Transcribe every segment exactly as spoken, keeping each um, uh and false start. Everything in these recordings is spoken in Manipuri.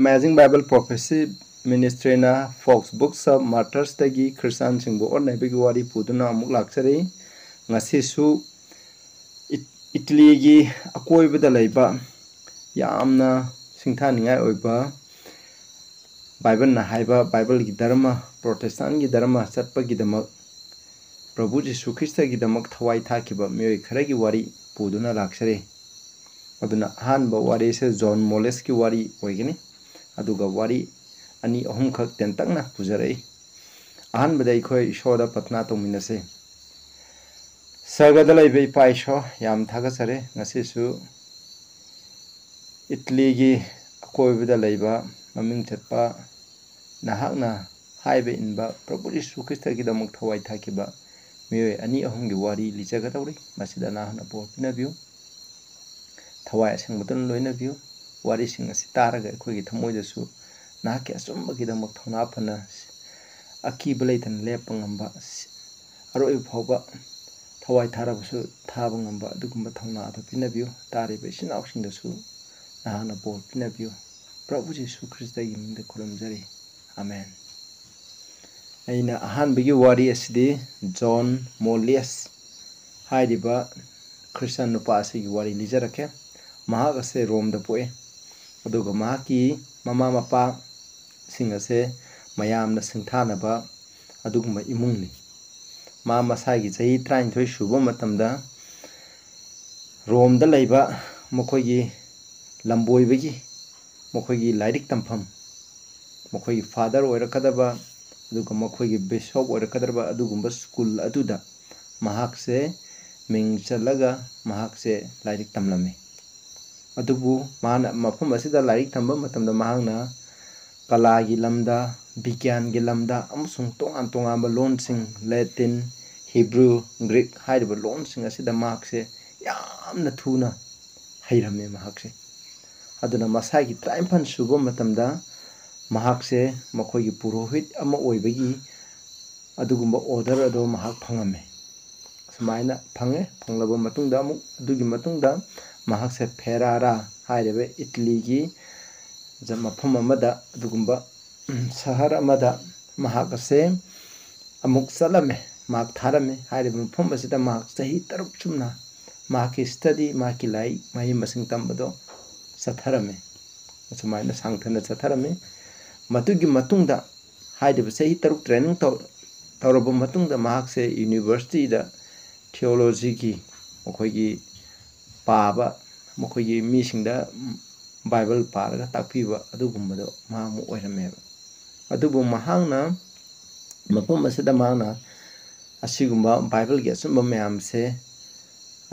Amazing Bible Prophecy Ministryꯅ Fox Books of Martyrsꯇꯒꯤ ꯈ꯭ꯔꯤꯁꯇꯥꯟꯁꯤꯡꯕꯨ ꯑꯣꯠ ꯅꯩꯕꯒꯤ ꯋꯥꯔꯤ ꯄꯨꯗꯨꯅ ꯑꯃꯨꯛ ꯂꯥꯛꯆꯔꯤ꯫ ꯉꯁꯤꯁꯨ ꯏꯠ-, ꯏꯇꯂꯤꯒꯤ ꯑꯀꯣꯏꯕꯗ ꯂꯩꯕ ꯌꯥꯝꯅ ꯁꯤꯡꯊꯥꯅꯤꯡꯉꯥꯏ ꯑꯣꯏꯕ ꯕꯥꯏꯕꯜꯅ ꯍꯥꯏꯕ ꯕꯥꯏꯕꯜꯒꯤ ꯙꯔꯃ, ꯄ꯭ꯔꯣꯇꯦꯁꯇꯥꯟꯒꯤ ꯙꯔꯃ ꯆꯠꯄꯒꯤꯗꯃꯛ ꯄ꯭ꯔꯚꯨ ꯖꯤꯁꯨ ꯈ꯭ꯔꯤꯁꯇꯒꯤꯗꯃꯛ ꯊꯋꯥꯏ ꯊꯥꯈꯤꯕ ꯃꯤꯑꯣꯏ ꯈꯔꯒꯤ ꯋꯥꯔꯤ ꯄꯨꯗꯨꯅ ꯂꯥꯛꯆꯔꯤ꯫ ꯑꯗꯨꯅ ꯑꯍꯥꯟꯕ ꯋꯥꯔꯤꯁꯦ ꯖꯣꯟ ꯃꯣꯂꯦꯁꯀꯤ ꯋꯥꯔꯤ ꯑꯣꯏꯒꯅꯤ꯫ ꯑꯗꯨꯒ ꯋꯥꯔꯤ ꯑꯅꯤ ꯑꯍꯨꯝꯈꯛ ꯇꯦꯟꯇꯛꯅ ꯄꯨꯖꯔꯛꯏ꯫ ꯑꯍꯥꯟꯕꯗ ꯑꯩꯈꯣꯏ ꯏꯁꯣꯔꯗ ꯄ꯭ꯔꯊꯅꯥ ꯇꯧꯃꯤꯟꯅꯁꯤ꯫ ꯁꯔꯒꯗ ꯂꯩꯕ ꯏꯄꯥ ꯏꯁꯣꯔ, ꯌꯥꯝ ꯊꯥꯒꯠꯆꯔꯤ꯫ ꯉꯁꯤꯁꯨ ꯏꯠꯂꯤꯒꯤ ꯑꯀꯣꯏꯕꯗ ꯂꯩꯕ ꯃꯃꯤꯡ ꯆꯠꯄ ꯅꯍꯥꯛꯅ ꯍꯥꯏꯕ ꯏꯟꯕ ꯄ꯭ꯔꯚꯨ ꯌꯤꯁꯨ ꯈ꯭ꯔꯤꯁꯇꯒꯤꯗꯃꯛ ꯊꯋꯥꯏ ꯊꯥꯈꯤꯕ ꯃꯤꯑꯣꯏ ꯑꯅꯤ ꯑꯍꯨꯝꯒꯤ ꯋꯥꯔꯤ ꯂꯤꯖꯒꯗꯧꯔꯤ꯫ ꯃꯁꯤꯗ ꯅꯍꯥꯛꯅ ꯕꯣꯔ ꯄꯤꯅꯕꯤꯌꯨ꯫ ꯊꯋꯥꯏ ꯑꯁꯦꯡꯕꯗꯨꯅ ꯂꯣꯏꯅꯕꯤꯌꯨ꯫ ꯋꯥꯔꯤꯁꯤꯡ ꯑꯁꯤ ꯇꯥꯔꯒ ꯑꯩꯈꯣꯏꯒꯤ ꯊꯃꯣꯏꯗꯁꯨ ꯅꯍꯥꯛꯀꯤ ꯑꯆꯨꯝꯕꯒꯤꯗꯃꯛ ꯊꯧꯅꯥ ꯐꯅ ꯑꯀꯤꯕ ꯂꯩꯇꯅ ꯂꯦꯞꯄ ꯉꯝꯕ, ꯑꯔꯣꯏꯕ ꯐꯥꯎꯕ ꯊꯋꯥꯏ ꯊꯥꯔꯕꯁꯨ ꯊꯥꯕ ꯉꯝꯕ ꯑꯗꯨꯒꯨꯝꯕ ꯊꯧꯅꯥ ꯑꯗꯨ ꯄꯤꯅꯕꯤꯌꯨ꯫ ꯇꯥꯔꯤꯕ ꯏꯆꯤꯟ ꯏꯅꯥꯎꯁꯤꯡꯗꯁꯨ ꯅꯍꯥꯛꯅ ꯕꯣꯔ ꯄꯤꯅꯕꯤꯌꯨ꯫ ꯄ꯭ꯔꯚꯨ ꯖꯤꯁꯨ ꯈ꯭ꯔꯤꯁꯇꯒꯤ ꯃꯤꯡꯗ ꯈꯨꯔꯨꯝꯖꯔꯤ꯫ ꯑꯃꯦꯟ꯫ ꯑꯩꯅ ꯑꯍꯥꯟꯕꯒꯤ ꯋꯥꯔꯤ ꯑꯁꯤꯗꯤ ꯖꯣꯟ ꯃꯣꯂꯤꯌꯁ ꯍꯥꯏꯔꯤꯕ ꯈ꯭ꯔꯤꯁꯇꯥꯟ ꯅꯨꯄꯥ ꯑꯁꯤꯒꯤ ꯋꯥꯔꯤ ꯂꯤꯖꯔꯛꯀꯦ꯫ ꯃꯍꯥꯛ ꯑꯁꯦ ꯔꯣꯝꯗ ꯄꯣꯛꯏ꯫ ꯑꯗꯨꯒ ꯃꯍꯥꯛꯀꯤ ꯃꯃꯥ ꯃꯄꯥꯁꯤꯡ ꯑꯁꯦ ꯃꯌꯥꯝꯅ ꯁꯤꯡꯊꯥꯅꯕ ꯑꯗꯨꯒꯨꯝꯕ ꯏꯃꯨꯡꯅꯤ꯫ ꯃꯥ ꯃꯁꯥꯒꯤ ꯆꯍꯤ ꯇꯔꯥꯅꯤꯊꯣꯏ ꯁꯨꯕ ꯃꯇꯝꯗ ꯔꯣꯝꯗ ꯂꯩꯕ ꯃꯈꯣꯏꯒꯤ ꯂꯝꯕꯣꯏꯕꯒꯤ, ꯃꯈꯣꯏꯒꯤ ꯂꯥꯏꯔꯤꯛ ꯇꯝꯐꯝ, ꯃꯈꯣꯏꯒꯤ ꯐꯥꯗꯔ ꯑꯣꯏꯔꯛꯀꯗꯕ, ꯑꯗꯨꯒ ꯃꯈꯣꯏꯒꯤ ꯕꯤꯁꯣꯞ ꯑꯣꯏꯔꯛꯀꯗꯕ ꯑꯗꯨꯒꯨꯝꯕ ꯁ꯭ꯀꯨꯜ ꯑꯗꯨꯗ ꯃꯍꯥꯛꯁꯦ ꯃꯤꯡ ꯆꯜꯂꯒ ꯃꯍꯥꯛꯁꯦ ꯂꯥꯏꯔꯤꯛ ꯇꯝꯂꯝꯃꯤ꯫ ꯑꯗꯨꯕꯨ ꯃꯍꯥꯛꯅ ꯃꯐꯝ ꯑꯁꯤꯗ ꯂꯥꯏꯔꯤꯛ ꯇꯝꯕ ꯃꯇꯝꯗ ꯃꯍꯥꯛꯅ ꯀꯂꯥꯒꯤ ꯂꯝꯗ, ꯕꯤꯒ꯭ꯌꯥꯟꯒꯤ ꯂꯝꯗ ꯑꯃꯁꯨꯡ ꯇꯣꯉꯥꯟ ꯇꯣꯉꯥꯟꯕ ꯂꯣꯟꯁꯤꯡ, ꯂꯦꯇꯤꯟ, ꯍꯤꯕ꯭ꯔꯨ, ꯒ꯭ꯔꯤꯛ ꯍꯥꯏꯔꯤꯕ ꯂꯣꯟꯁꯤꯡ ꯑꯁꯤꯗ ꯃꯍꯥꯛꯁꯦ ꯌꯥꯝꯅ ꯊꯨꯅ ꯍꯩꯔꯝꯃꯦ ꯃꯍꯥꯛꯁꯦ꯫ ꯑꯗꯨꯅ ꯃꯁꯥꯒꯤ ꯇꯔꯥꯅꯤꯄꯥꯟ ꯁꯨꯕ ꯃꯇꯝꯗ ꯃꯍꯥꯛꯁꯦ ꯃꯈꯣꯏꯒꯤ ꯄꯨꯔꯣꯍꯤꯠ ꯑꯃ ꯑꯣꯏꯕꯒꯤ ꯑꯗꯨꯒꯨꯝꯕ ꯑꯣꯔꯗꯔ ꯑꯗꯨ ꯃꯍꯥꯛ ꯐꯪꯉꯝꯃꯦ꯫ ꯁꯨꯃꯥꯏꯅ ꯐꯪꯉꯦ꯫ ꯐꯪꯂꯕ ꯃꯇꯨꯡꯗ ꯑꯃꯨꯛ, ꯑꯗꯨꯒꯤ ꯃꯇꯨꯡꯗ ꯃꯍꯥꯛꯁꯦ ꯐꯦꯔꯥꯔꯥ ꯍꯥꯏꯔꯤꯕ ꯏꯇꯂꯤꯒꯤ ꯖ-, ꯃꯐꯝ ꯑꯃꯗ, ꯑꯗꯨꯒꯨꯝꯕ, ꯎꯝ, ꯁꯍꯔ ꯑꯃꯗ ꯃꯍꯥꯛ ꯑꯁꯦ ꯑꯃꯨꯛ ꯆꯠꯂꯝꯃꯦ, ꯃꯍꯥꯛ ꯊꯥꯔꯝꯃꯤ꯫ ꯍꯥꯏꯔꯤꯕ ꯃꯐꯝ ꯑꯁꯤꯗ ꯃꯍꯥꯛ ꯆꯍꯤ ꯇꯔꯨꯛ ꯆꯨꯝꯅ ꯃꯍꯥꯛꯀꯤ study, ꯃꯍꯥꯛꯀꯤ ꯂꯥꯏꯔꯤꯛ ꯃꯍꯩ ꯃꯁꯤꯡ ꯇꯝꯕꯗꯣ ꯆꯠꯊꯔꯝꯃꯤ꯫ ꯑꯁꯨꯃꯥꯏꯅ ꯁꯥꯡꯊꯅ ꯆꯠꯊꯔꯝꯃꯤ꯫ ꯃꯗꯨꯒꯤ ꯃꯇꯨꯡꯗ ꯍꯥꯏꯔꯤꯕ ꯆꯍꯤ ꯇꯔꯨꯛ training ꯇꯧ-, ꯇꯧꯔꯕ ꯃꯇꯨꯡꯗ ꯃꯍꯥꯛꯁꯦ universityꯗ theologyꯒꯤ ꯃꯈꯣꯏꯒꯤ ꯄꯥꯕ, ꯃꯈꯣꯏꯒꯤ ꯃꯤꯁꯤꯡꯗ Bible ꯄꯥꯔꯒ ꯇꯥꯛꯄꯤꯕ ꯑꯗꯨꯒꯨꯝꯕꯗꯣ ꯃꯍꯥꯛ ꯑꯃ ꯑꯣꯏꯔꯝꯃꯦꯕ꯫ ꯑꯗꯨꯕꯨ ꯃꯍꯥꯛꯅ ꯃꯐꯝ ꯑꯁꯤꯗ ꯃꯍꯥꯛꯅ ꯑꯁꯤꯒꯨꯝꯕ Bibleꯒꯤ ꯑꯆꯨꯝꯕ ꯃꯌꯥꯝꯁꯦ,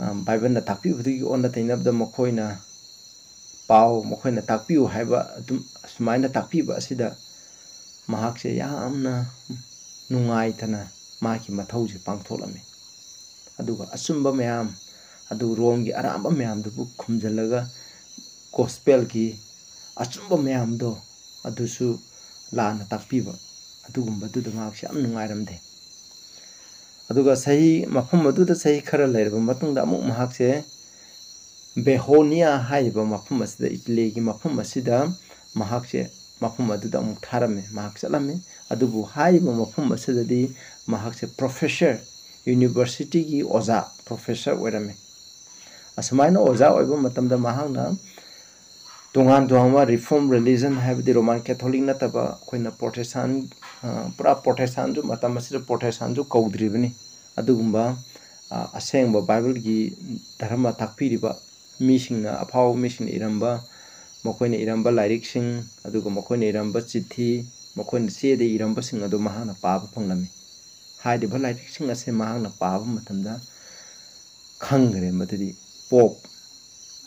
ꯑ, Bibleꯅ ꯇꯥꯛꯄꯤꯕꯗꯨꯒꯤ ꯑꯣꯟꯅ ꯇꯩꯅꯕꯗ ꯃꯈꯣꯏꯅ ꯄꯥꯎ, ꯃꯈꯣꯏꯅ ꯇꯥꯛꯄꯤꯌꯨ ꯍꯥꯏꯕ ꯑꯗꯨꯝ ꯑꯁꯨꯃꯥꯏꯅ ꯇꯥꯛꯄꯤꯕ ꯑꯁꯤꯗ ꯃꯍꯥꯛꯁꯦ ꯌꯥꯝꯅ ꯅꯨꯡꯉꯥꯏꯇꯅ ꯃꯥꯒꯤ ꯃꯊꯧꯁꯦ ꯄꯥꯡꯊꯣꯛꯂꯝꯃꯤ꯫ ꯑꯗꯨꯒ ꯑꯆꯨꯝꯕ ꯃꯌꯥꯝ ꯑꯗꯨ, ꯔꯣꯝꯒꯤ ꯑꯔꯥꯟꯕ ꯃꯌꯥꯝꯗꯨꯕꯨ ꯈꯨꯝꯖꯤꯜꯂꯒ gospelꯒꯤ ꯑꯆꯨꯝꯕ ꯃꯌꯥꯝꯗꯣ ꯑꯗꯨꯁꯨ ꯂꯥꯟꯅ ꯇꯥꯛꯄꯤꯕ, ꯑꯗꯨꯒꯨꯝꯕꯗꯨꯗ ꯃꯍꯥꯛꯁꯦ ꯌꯥꯝ ꯅꯨꯡꯉꯥꯏꯔꯝꯗꯦ꯫ ꯑꯗꯨꯒ ꯆꯍꯤ, ꯃꯐꯝ ꯑꯗꯨꯗ ꯆꯍꯤ ꯈꯔ ꯂꯩꯔꯕ ꯃꯇꯨꯡꯗ ꯑꯃꯨꯛ ꯃꯍꯥꯛꯁꯦ ꯕꯦꯍꯣꯅꯤꯌꯥ ꯍꯥꯏꯔꯤꯕ ꯃꯐꯝ ꯑꯁꯤꯗ, ꯏꯇꯂꯤꯒꯤ ꯃꯐꯝ ꯑꯁꯤꯗ ꯃꯍꯥꯛꯁꯦ ꯃꯐꯝ ꯑꯗꯨꯗ ꯑꯃꯨꯛ ꯊꯥꯔꯝꯃꯤ, ꯃꯍꯥꯛ ꯆꯠꯂꯝꯃꯤ꯫ ꯑꯗꯨꯕꯨ ꯍꯥꯏꯔꯤꯕ ꯃꯐꯝ ꯑꯁꯤꯗꯗꯤ ꯃꯍꯥꯛꯁꯦ professor, universityꯒꯤ ꯑꯣꯖꯥ, professor ꯑꯣꯏꯔꯝꯃꯤ꯫ ꯑꯁꯨꯃꯥꯏꯅ ꯑꯣꯖꯥ ꯑꯣꯏꯕ ꯃꯇꯝꯗ ꯃꯍꯥꯛꯅ ꯇꯣꯉꯥꯟ ꯇꯣꯉꯥꯟꯕ reform religion, ꯍꯥꯏꯕꯗꯤ Roman Catholic ꯅꯠꯇꯕ ꯑꯩꯈꯣꯏꯅ Protestant, ꯑ, ꯄꯨꯔꯥ Protestantꯁꯨ, ꯃꯇꯝ ꯑꯁꯤꯗ Protestantꯁꯨ ꯀꯧꯗ꯭ꯔꯤꯕꯅꯤ, ꯑꯗꯨꯒꯨꯝꯕ, ꯑ, ꯑꯁꯦꯡꯕ Bibleꯒꯤ ꯙꯔꯃ ꯇꯥꯛꯄꯤꯔꯤꯕ ꯃꯤꯁꯤꯡꯅ, ꯑꯐꯥꯎꯕ ꯃꯤꯁꯤꯡꯅ ꯏꯔꯝꯕ, ꯃꯈꯣꯏꯅ ꯏꯔꯝꯕ ꯂꯥꯏꯔꯤꯛꯁꯤꯡ, ꯑꯗꯨꯒ ꯃꯈꯣꯏꯅ ꯏꯔꯝꯕ ꯆꯤꯊꯤ, ꯃꯈꯣꯏꯅ ꯆꯦꯗ ꯏꯔꯝꯕꯁꯤꯡ ꯑꯗꯨ ꯃꯍꯥꯛꯅ ꯄꯥꯕ ꯐꯪꯂꯝꯃꯤ꯫ ꯍꯥꯏꯔꯤꯕ ꯂꯥꯏꯔꯤꯛꯁꯤꯡ ꯑꯁꯦ ꯃꯍꯥꯛꯅ ꯄꯥꯕ ꯃꯇꯝꯗ ꯈꯪꯈ꯭ꯔꯦ ꯃꯗꯨꯗꯤ Pope,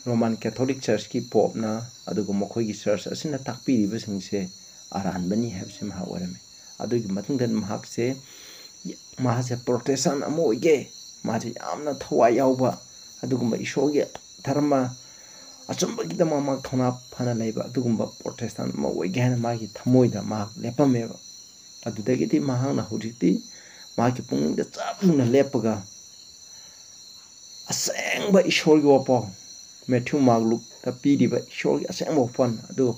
Roman Catholic Churchꯀꯤ Popeꯅ, ꯑꯗꯨꯒ ꯃꯈꯣꯏꯒꯤ church ꯑꯁꯤꯅ ꯇꯥꯛꯄꯤꯔꯤꯕꯁꯤꯡꯁꯦ ꯑꯔꯥꯟꯕꯅꯤ ꯍꯥꯏꯕꯁꯤ ꯃꯍꯥꯛ ꯑꯣꯏꯔꯝꯃꯤ꯫ ꯑꯗꯨꯒꯤ ꯃꯇꯨꯡꯗ ꯃꯍꯥꯛꯁꯦ, ꯃꯍꯥꯛꯁꯦ Protestant ꯑꯃ ꯑꯣꯏꯒꯦ, ꯃꯥꯁꯦ ꯌꯥꯝꯅ ꯊꯋꯥꯏ ꯌꯥꯎꯕ, ꯑꯗꯨꯒꯨꯝꯕ ꯏꯁꯣꯔꯒꯤ ꯙꯔꯃ ꯑꯆꯨꯝꯕꯒꯤꯗꯃꯛ ꯃꯍꯥꯛ ꯊꯧꯅꯥ ꯐꯅ ꯂꯩꯕ ꯑꯗꯨꯒꯨꯝꯕ Protestant ꯑꯃ ꯑꯣꯏꯒꯦ ꯍꯥꯏꯅ ꯃꯥꯒꯤ ꯊꯃꯣꯏꯗ ꯃꯍꯥꯛ ꯂꯦꯞꯄꯝꯃꯦꯕ꯫ ꯑꯗꯨꯗꯒꯤꯗꯤ ꯃꯍꯥꯛꯅ ꯍꯧꯖꯤꯛꯇꯤ ꯃꯍꯥꯛꯀꯤ ꯄꯨꯛꯅꯤꯡꯗ ꯆꯞ ꯌꯨꯡꯅ ꯂꯦꯞꯄꯒ ꯑꯁꯦꯡꯕ ꯏꯁꯣꯔꯒꯤ ꯋꯥꯄꯥꯎ, ꯃꯦꯊ꯭ꯌꯨ, ꯃꯥꯔꯛ, ꯂꯨꯛꯇ ꯄꯤꯔꯤꯕ ꯏꯁꯣꯔꯒꯤ ꯑꯁꯦꯡꯕ ꯋꯥꯄꯥꯎ, ꯑꯗꯨꯒ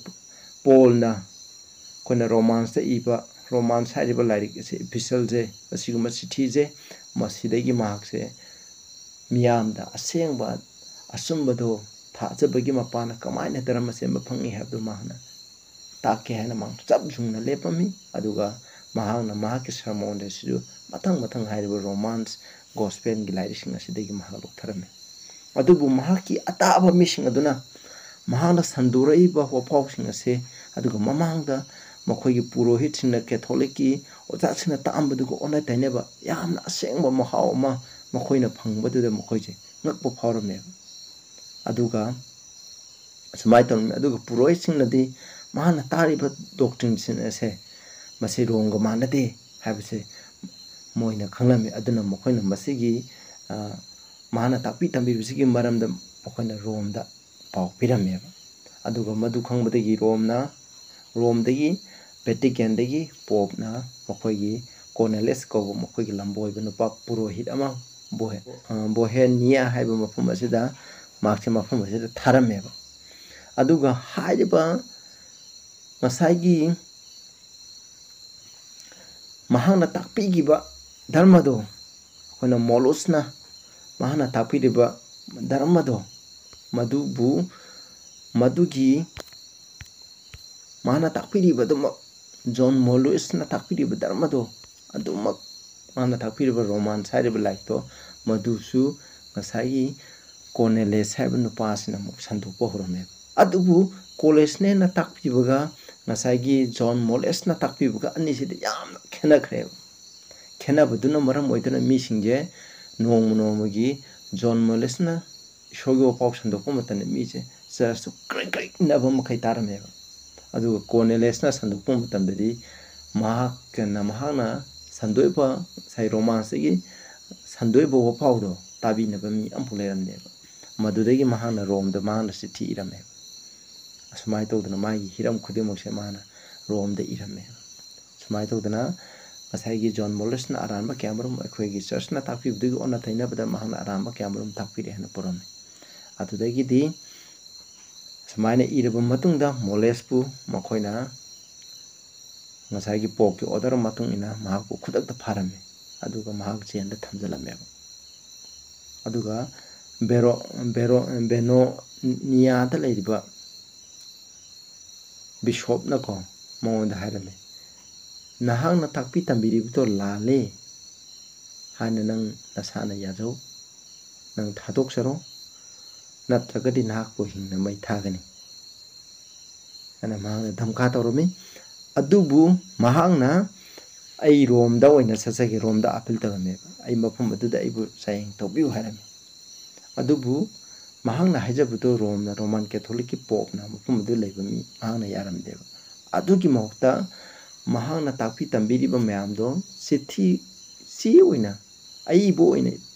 ꯄꯣꯜꯅ ꯑꯩꯈꯣꯏꯅ ꯔꯣꯃꯥꯟꯁꯇ ꯏꯕ, ꯔꯣꯃꯥꯟꯁ ꯍꯥꯏꯔꯤꯕ ꯂꯥꯏꯔꯤꯛ ꯑꯁꯦ, ꯏꯄꯤꯁꯜꯁꯦ, ꯑꯁꯤꯒꯨꯝꯕ ꯆꯤꯊꯤꯁꯦ, ꯃꯁꯤꯗꯒꯤ ꯃꯍꯥꯛꯁꯦ ꯃꯤꯌꯥꯝꯗ ꯑꯁꯦꯡꯕ ꯑꯆꯨꯝꯕꯗꯣ ꯊꯥꯖꯕꯒꯤ ꯃꯄꯥꯟꯅ ꯀꯃꯥꯏꯅ ꯙꯔꯃ ꯁꯦꯝꯕ ꯐꯪꯏ ꯍꯥꯏꯕꯗꯨ ꯃꯍꯥꯛꯅ ꯇꯥꯛꯀꯦ ꯍꯥꯏꯅ ꯃꯍꯥꯛ ꯆꯞ ꯌꯨꯡꯅ ꯂꯦꯞꯄꯝꯃꯤ꯫ ꯑꯗꯨꯒ ꯃꯍꯥꯛꯅ ꯃꯍꯥꯛꯀꯤ ꯁꯔꯃꯣꯟ ꯑꯁꯤꯁꯨ ꯃꯊꯪ ꯃꯊꯪ ꯍꯥꯏꯔꯤꯕ ꯔꯣꯃꯥꯟꯁ ꯒꯣꯁꯄꯦꯜꯒꯤ ꯂꯥꯏꯔꯤꯛꯁꯤꯡ ꯑꯁꯤꯗꯒꯤ ꯃꯍꯥꯛ ꯂꯧꯊꯔꯝꯃꯤ꯫ ꯑꯗꯨꯕꯨ ꯃꯍꯥꯛꯀꯤ ꯑꯇꯥꯕ ꯃꯤꯁꯤꯡ ꯑꯗꯨꯅ ꯃꯍꯥꯛꯅ ꯁꯟꯗꯣꯔꯛꯏꯕ ꯋꯥꯐꯥꯎꯁꯤꯡ ꯑꯁꯤ, ꯑꯗꯨꯒ ꯃꯃꯥꯡꯗ ꯃꯈꯣꯏꯒꯤ ꯄꯨꯔꯣꯍꯤꯠꯁꯤꯡꯅ, ꯀꯦꯊꯣꯂꯤꯛꯀꯤ ꯑꯣꯖꯥꯁꯤꯡꯅ ꯇꯥꯛꯑꯝꯕꯗꯨꯒ ꯑꯣꯟꯅ ꯇꯩꯅꯕ ꯌꯥꯝꯅ ꯑꯁꯦꯡꯕ ꯃꯍꯥꯎ ꯑꯃ ꯃꯈꯣꯏꯅ ꯐꯪꯕꯗꯨꯗ ꯃꯈꯣꯏꯁꯦ ꯉꯛꯄ ꯐꯥꯎꯔꯝꯃꯦꯕ꯫ ꯑꯗꯨꯒ ꯁꯨꯃꯥꯏꯅ ꯇꯧꯔꯝꯃꯤ꯫ ꯑꯗꯨꯒ ꯄꯨꯔꯣꯍꯤꯠꯁꯤꯡꯅꯗꯤ ꯃꯍꯥꯛꯅ ꯇꯥꯔꯤꯕ ꯗꯣꯛꯇ꯭ꯔꯤꯟꯁꯤꯡ ꯑꯁꯦ ꯃꯁꯤ ꯔꯣꯝꯒ ꯃꯥꯟꯅꯗꯦ ꯍꯥꯏꯕꯁꯦ ꯃꯣꯏꯅ ꯈꯪꯂꯝꯃꯤ꯫ ꯑꯗꯨꯅ ꯃꯈꯣꯏꯅ ꯃꯁꯤꯒꯤ, ꯑ, ꯃꯍꯥꯛꯅ ꯇꯥꯛꯄꯤ ꯇꯝꯕꯤꯕꯁꯤꯒꯤ ꯃꯔꯝꯗ ꯃꯈꯣꯏꯅ ꯔꯣꯝꯗ ꯄꯥꯎ ꯄꯤꯔꯝꯃꯦꯕ꯫ ꯑꯗꯨꯒ ꯃꯗꯨ ꯈꯪꯕꯗꯒꯤ ꯔꯣꯝꯅ, ꯔꯣꯝꯗꯒꯤ, ꯚꯦꯇꯤꯀꯦꯟꯗꯒꯤ ꯄꯣꯞꯅ ꯃꯈꯣꯏꯒꯤ ꯀꯣꯔꯅꯦꯂꯤꯌꯁ ꯀꯧꯕ ꯃꯈꯣꯏꯒꯤ ꯂꯝꯕꯣꯏꯕ ꯅꯨꯄꯥ ꯄꯨꯔꯣꯍꯤꯠ ꯑꯃ ꯕꯣꯍꯦ-, ꯑ, ꯕꯣꯍꯦꯅꯤꯌꯥ ꯍꯥꯏꯕ ꯃꯐꯝ ꯑꯁꯤꯗ, ꯃꯍꯥꯛꯁꯦ ꯃꯐꯝ ꯑꯁꯤꯗ ꯊꯥꯔꯝꯃꯦꯕ꯫ ꯑꯗꯨꯒ ꯍꯥꯏꯔꯤꯕ ꯉꯁꯥꯏꯒꯤ ꯃꯍꯥꯛꯅ ꯇꯥꯛꯄꯤꯈꯤꯕ ꯙꯔꯃꯗꯣ, ꯑꯩꯈꯣꯏꯅ ꯃꯣꯂꯨꯁꯅ ꯃꯍꯥꯛꯅ ꯇꯥꯛꯄꯤꯔꯤꯕ ꯙꯔꯃꯗꯣ, ꯃꯗꯨꯕꯨ, ꯃꯗꯨꯒꯤ ꯃꯍꯥꯛꯅ ꯇꯥꯛꯄꯤꯔꯤꯕ ꯑꯗꯨꯃꯛ, ꯖꯣꯟ ꯃꯣꯂꯨꯁꯅ ꯇꯥꯛꯄꯤꯔꯤꯕ ꯙꯔꯃꯗꯣ ꯑꯗꯨꯃꯛ, ꯃꯍꯥꯛꯅ ꯇꯥꯛꯄꯤꯔꯤꯕ ꯔꯣꯃꯥꯟꯁ ꯍꯥꯏꯔꯤꯕ ꯂꯥꯏꯔꯤꯛꯇꯣ, ꯃꯗꯨꯁꯨ ꯉꯁꯥꯏꯒꯤ ꯀꯣꯔꯅꯦꯂꯤꯌꯁ ꯍꯥꯏꯕ ꯅꯨꯄꯥꯁꯤꯅ ꯑꯃꯨꯛ ꯁꯟꯗꯣꯛꯄ ꯍꯧꯔꯝꯃꯦꯕ꯫ ꯑꯗꯨꯕꯨ ꯀꯣꯔꯅꯦꯂꯤꯌꯁꯅ ꯇꯥꯛꯄꯤꯕꯒ ꯉꯁꯥꯏꯒꯤ ꯖꯣꯟ ꯃꯣꯂꯨꯁꯅ ꯇꯥꯛꯄꯤꯕꯒ ꯑꯅꯤꯁꯤꯗꯤ ꯌꯥꯝꯅ ꯈꯦꯠꯅꯈ꯭ꯔꯦꯕ꯫ ꯈꯦꯠꯅꯕꯗꯨꯅ ꯃꯔꯝ ꯑꯣꯏꯗꯨꯅ ꯃꯤꯁꯤꯡꯁꯦ ꯅꯣꯡꯃ ꯅꯣꯡꯃꯒꯤ ꯖꯣꯟ ꯃꯣꯂꯨꯁꯅ ꯏꯁꯣꯔꯒꯤ ꯋꯥꯄꯥꯎ ꯁꯟꯗꯣꯛꯄ ꯃꯇꯝꯗ ꯃꯤꯁꯦ ꯆꯔꯆꯇꯨ ꯀ꯭ꯔꯤꯛ ꯀ꯭ꯔꯤꯛ ꯏꯟꯅꯕ ꯃꯈꯩ ꯇꯥꯔꯝꯃꯦꯕ꯫ ꯑꯗꯨꯒ ꯀꯣꯔꯅꯦꯂꯤꯌꯁꯅ ꯁꯟꯗꯣꯛꯄ ꯃꯇꯝꯗꯗꯤ ꯃꯍꯥꯛꯀꯅ, ꯃꯍꯥꯛꯅ ꯁꯟꯗꯣꯛꯏꯕ ꯉꯁꯥꯏ ꯔꯣꯃꯥꯟꯁꯇꯒꯤ ꯁꯟꯗꯣꯛꯏꯕ ꯋꯥꯄꯥꯎꯗꯣ ꯇꯥꯕꯤꯅꯕ ꯃꯤ ꯑꯃꯐꯥꯎ ꯂꯩꯔꯝꯗꯦꯕ꯫ ꯃꯗꯨꯗꯒꯤ ꯃꯍꯥꯛꯅ ꯔꯣꯝꯗ ꯃꯍꯥꯛꯅ ꯆꯤꯊꯤ ꯏꯔꯝꯃꯦꯕ꯫ ꯑꯁꯨꯃꯥꯏꯅ ꯇꯧꯗꯅ ꯃꯥꯒꯤ ꯍꯤꯔꯝ ꯈꯨꯗꯤꯡꯃꯛꯁꯦ ꯃꯥꯅ ꯔꯣꯝꯗ ꯏꯔꯝꯃꯦꯕ꯫ ꯁꯨꯃꯥꯏꯅ ꯇꯧꯗꯅ ꯉꯁꯥꯏꯒꯤ ꯖꯣꯟ ꯃꯣꯂꯨꯁꯅ ꯑꯔꯥꯟꯕ ꯀꯌꯥꯃꯔꯨꯝ, ꯑꯩꯈꯣꯏꯒꯤ ꯆꯔꯆꯅ ꯇꯥꯛꯄꯤꯕꯗꯨꯒꯤ ꯑꯣꯟꯅ ꯇꯩꯅꯕꯗ ꯃꯍꯥꯛꯅ ꯑꯔꯥꯟꯕ ꯀꯌꯥꯃꯔꯨꯝ ꯇꯥꯛꯄꯤꯔꯦ ꯍꯥꯏꯅ ꯄꯨꯔꯝꯃꯤ꯫ ꯑꯗꯨꯗꯒꯤꯗꯤ ꯑꯗꯨꯃꯥꯏꯅ ꯏꯔꯕ ꯃꯇꯨꯡꯗ ꯃꯣꯂꯦꯁꯄꯨ ꯃꯈꯣꯏꯅ ꯉꯁꯥꯏꯒꯤ ꯄꯣꯞꯀꯤ ꯑꯣꯔꯗꯔ ꯃꯇꯨꯡ ꯏꯟꯅ ꯃꯍꯥꯛꯄꯨ ꯈꯨꯗꯛꯇ ꯐꯥꯔꯝꯃꯤ, ꯑꯗꯨꯒ ꯃꯍꯥꯛ ꯖꯦꯜꯗ ꯊꯝꯖꯤꯜꯂꯝꯃꯦꯕ꯫ ꯑꯗꯨꯒ ꯕꯦꯔꯣ ꯕꯦꯔꯣ ꯕꯦꯅꯣꯅꯤꯌꯥꯗ ꯂꯩꯔꯤꯕ ꯕꯤꯁꯣꯞꯅꯀꯣ ꯃꯉꯣꯟꯗ ꯍꯥꯏꯔꯝꯃꯤ, "ꯅꯍꯥꯛꯅ ꯇꯥꯛꯄꯤ ꯇꯝꯕꯤꯔꯤꯕꯗꯣ ꯂꯥꯜꯂꯦ ꯍꯥꯏꯅ ꯅꯪ ꯅꯁꯥꯅ ꯌꯥꯖꯧ, ꯅꯪ ꯊꯥꯗꯣꯛꯆꯔꯣ, ꯅꯠꯇ꯭ꯔꯒꯗꯤ ꯅꯍꯥꯛꯄꯨ ꯍꯤꯡꯅ ꯃꯩ ꯊꯥꯒꯅꯤ" ꯍꯥꯏꯅ ꯃꯍꯥꯛꯅ ꯙꯝꯀꯥ ꯇꯧꯔꯝꯃꯤ꯫ ꯑꯗꯨꯕꯨ ꯃꯍꯥꯛꯅ "ꯑꯩ ꯔꯣꯝꯗ ꯑꯣꯏꯅ ꯆꯠꯆꯒꯦ, ꯔꯣꯝꯗ ꯑꯥꯄꯤꯜ ꯇꯧꯔꯝꯃꯦꯕ, "ꯑꯩ ꯃꯐꯝ ꯑꯗꯨꯗ ꯑꯩꯕꯨ ꯆꯥꯌꯦꯡ ꯇꯧꯕꯤꯌꯨ" ꯍꯥꯏꯔꯝꯃꯤ꯫ ꯑꯗꯨꯕꯨ ꯃꯍꯥꯛꯅ ꯍꯥꯏꯖꯕꯗꯨ ꯔꯣꯝꯅ, ꯔꯣꯃꯥꯟ ꯀꯦꯊꯣꯂꯤꯛꯀꯤ ꯄꯣꯞꯅ ꯃꯐꯝ ꯑꯗꯨ ꯂꯩꯕ ꯃꯤ ꯃꯍꯥꯛꯅ ꯌꯥꯔꯝꯗꯦꯕ꯫ ꯑꯗꯨꯒꯤ ꯃꯍꯨꯠꯇ ꯃꯍꯥꯛꯅ ꯇꯥꯛꯄꯤ ꯇꯝꯕꯤꯔꯤꯕ ꯃꯌꯥꯝꯗꯣ ꯆꯤꯊꯤ, ꯆꯦ ꯑꯣꯏꯅ, ꯑꯏꯕ ꯑꯣꯏꯅ